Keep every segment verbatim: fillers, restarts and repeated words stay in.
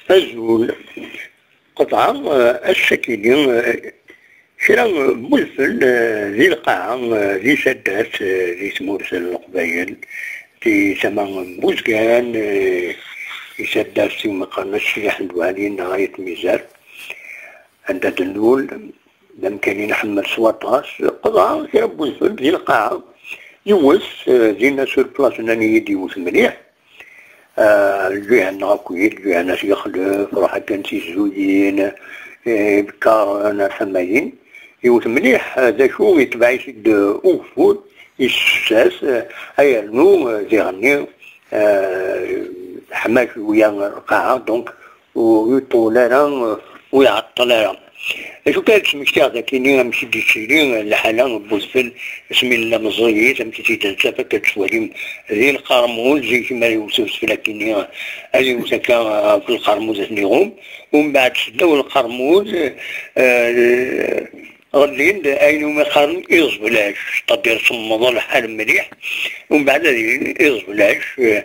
Azul. Qeḍɛeɣ, eh, ass-akini, eh, kra n wudfel, eh, di lqaɛa, eh, di taddart, eh, di tmurt n Leqbayel, di tama n Buzgan, eh, di taddart i umi qqaren At Sidi Ḥmed Waɛli neɣ Ayt Mizar, anda d-nlul, d amkan i nḥemmel s waṭas. Qeḍɛeɣ kra n wudfel di lqaɛa, yiwet, eh, dinna sur place nnan-iyi-d yiwet mliḥ, eh, lǧiha-nneɣ akk-, lǧiha n At Yexlef, ruḥ akken tizzuyin, eh, ibekkaṛen ar tama-yin. Yiwet mliḥ, eh, d acu, itbeɛ-it-id, eh, ugeffur, yessefsas, eh, ayernu, eh, diɣenni, eh, teḥma cwiya lqaɛa, donc, ur yeṭṭul ara, ur iɛeṭṭel ara. D acu kan, ad d-smektiɣ dagi-nni amek i d-yettili lḥala n udfel asmi nella meẓẓiyit, amek i tt-id-nettaf akka d-tettwalim di lqermud, zik mi ara yewwet udfel akkenni, ad yewwet akka ɣef lqermud ad ten-iɣum, umbeɛd seddaw lqermud, eh, ɣellin-d ayen umi qqaren iẓeblac, c'est-à-dire semmeḍ lḥal mliḥ, umbeɛd ad ilin iẓeblac, eh,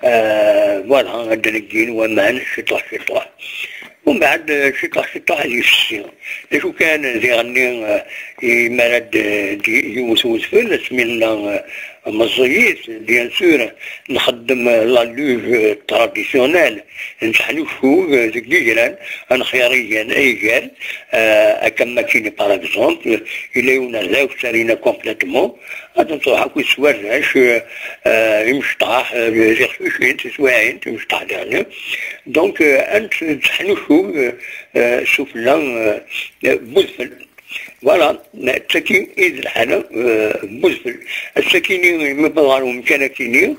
eh, voilà, ad d-leggin waman ciṭuḥ ciṭuḥ. Umbeɛd, eh, ciṭuḥ ciṭuḥ ad yefsi. D acu kan, diɣenni, eh, imi ara d-, d-, yewwet wedfel, asmi nella, eh, meẓẓiyit, bien sûr, nxeddem, eh, la luge, eh, traditionnelle, nettḥnuccu, eh, deg yigran, ad nexyar igan, igan, eh, akka am akini, par exemple, yella yiwen ar da, ur t-rrin complètement, ad nruḥ akk s warrac, eh, eh, imecṭaḥ, eh, tiqcicin, tiswiɛin, imecṭaḥ daɣen. Donc, eh, ad nett-, nettḥnuccu, eh, eh, sufella, eh, eh, n wedfel. Voilà, d tagi i d lḥala, eh, n wedfel. Ass-akini, mi wwḍeɣ ɣer umkan akini,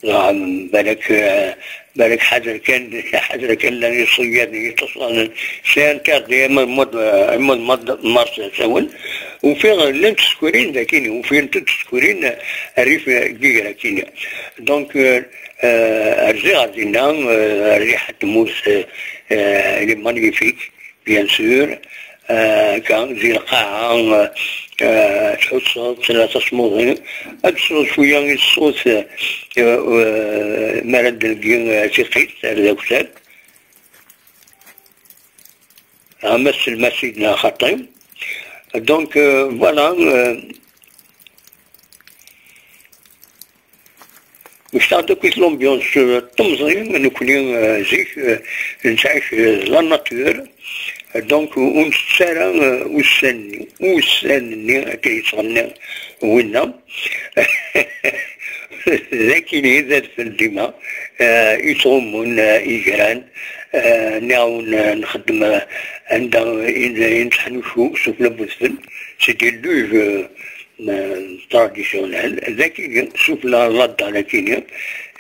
dɣa balak, eh, balak ḥader kan, ḥader kan llan iṣeyyaden yeṭṭuṣanen, c'est interdit, ama mois de, ama mois de mars asawen. Ufiɣ llant tsekrin dagini, ufint-d tsekrin rrif n yiger akini. Donc, euh, euh, rziɣ ar dinna, euh, rriḥa n tmurt, euh, euh, elle est magnifique, bien sûr. Euh, kan, di lqaɛa, euh, euh, tḥusseḍ, tella tasmuḍi, ad tesleḍ cwiya i ṣṣut, euh, euh, mi ara d-neggi, euh, tiqit, ar d akessar. Ama s lmasid neɣ xaṭi. Donc, euh, voilà, euh, mectaɣ-d akk l'ambiance, euh, temẓi, nekkni, euh, zik, euh, nettɛic, euh, la nature. Donc, ur nettett ara, euh, ussan-nni, ussan-nni akka yettɣenni winna. D akini d adfel dima, eh, yettɣummun, eh, igran, eh, nniɣ-awen, eh, nxeddem, eh, anda i, i nettḥnuccu sufella n wedfel, c'est des luges, euh, traditionnelles, d akini sufella n ladda akini,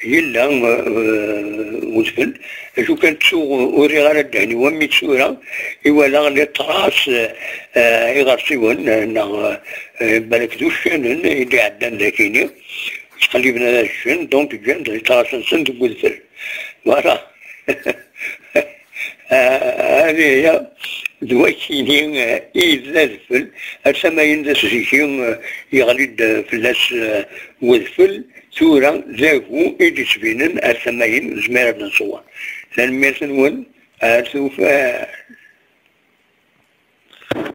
yella, eh, eh, wedfel. Acu kan ttuɣ ur riɣ ara ddehn-iw am mi tura, i walaɣ les traces, eh, iɣersiwen, eh, neɣ, eh, balak d uccanen i d-iɛeddan dagini, ttqelliben ad ččen, donc ǧǧan-d les traces-nsen deg wedfel. Voilà. Ah, hadi hiya, d wakini, eh, i d adfel, ar tama-yin d asdiki, eh, yeɣli-d, eh, fell-as, eh, wedfel, tura d agu i d-ittbinen ar tama-yin, nezmir ad nṣewwer. Tanemmirt-nwen, ar tufat.